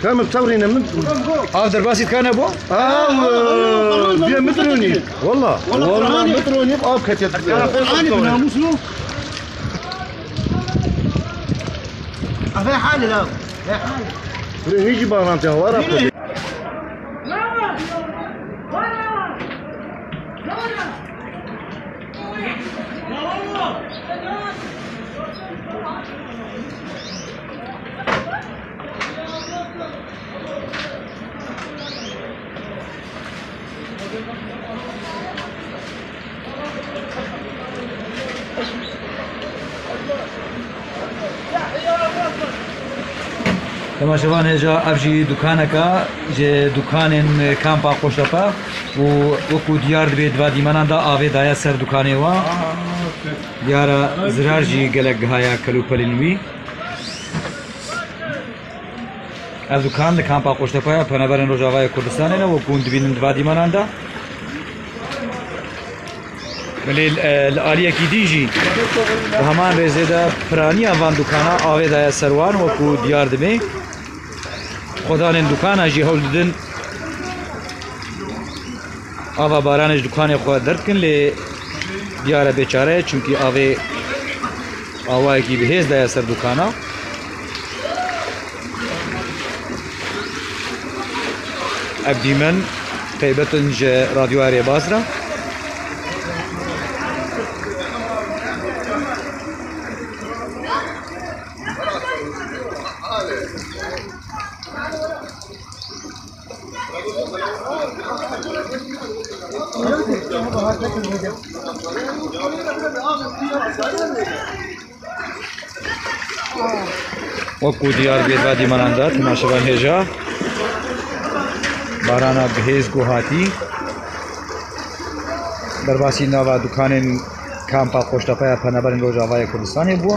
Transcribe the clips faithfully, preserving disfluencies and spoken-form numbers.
Ka min tewrîne min. Av derbasî dikane bo? Av, e, diye min ronî. Walla. Walla min ronî, av ketiye. Qur'anê bi namus lo. Eve hale la. Ve hale. Hîjî bağlantı var. Temaşevan hêja, ev jî dukaneka ji dukanên kampa Qoştepe û wekû diyar dibe di va dîmenan de avê daye ser dukanê wa. Diyara zirar jî gelek gihaya kelûpelên wî. Ev dukan li kampa Qoştepeya Penaberên Rojavayê Kurdistanê ne, wekû hûn dibînin di va dîmenan de. Belê, e, li aliyekî din jî bi heman rêzê de piraniya van dukana avê daye ser wan, wekû diyar dibe. Xwedanên dukana jî hewl didin ava baranê ji dukanê xwe derdikin, lê diyar e bêçare ye, çimkî avê awayekî bihêz daye ser dukana. Ev dîmen taybet in ji Radyoya Rêbaz re. Wekû diyar bê di va dîmenan de, temaşevan hêja, barana bihêz ku hatî, derbasî nava dukanên kampa Qoştepeya Penaberên Rojavayê Kurdistanê bû.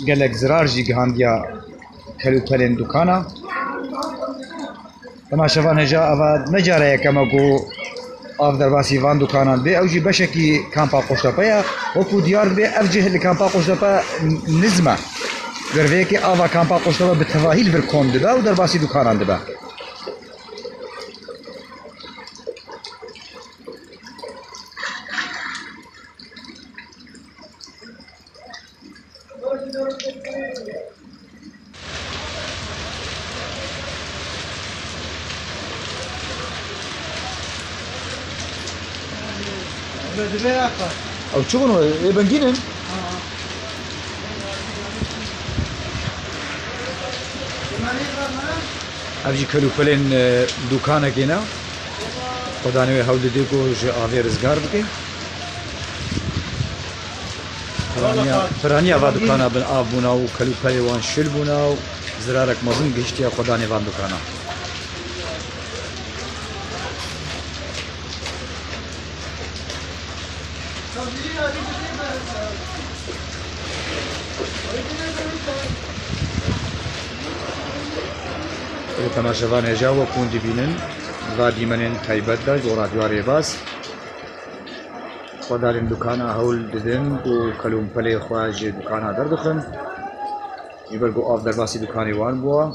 Gelek zirar jî gihandiya kelûpelên dukana. Temaşevan hêja, eva ne cara yekem e ku av derbasî van dukanan dê. Ew jî beşekî kampa Qoştepe ye. Wekû diyar dibe, ev cih li kampa Qoştepe nizm e. Derveyekê ava kampa Qoştepe bi tevahî li vir kom dibe û derbasî dukanan dibe. Ew çi bûn? Ê bengîn in? Ev jî kelûpelên, e, dukanekê ne. Xwedanê wê hewl dide ku ji avê rizgar bike. Piraniya, piraniya va dukana bin av bûna û kelûpelê wan şil bûna û zirarek mezin gihiştiye xwedanê van dukana. Ê temaşevan hêja, wek hûn dibînin, di va dîmenên taybet de ji bo Radyoya Rêbaz, xwedanên dukana hewl didin ku kelûmpelê xwe ji dukana derdixin. Ji ber ku av derbasî dukanê wan bûye.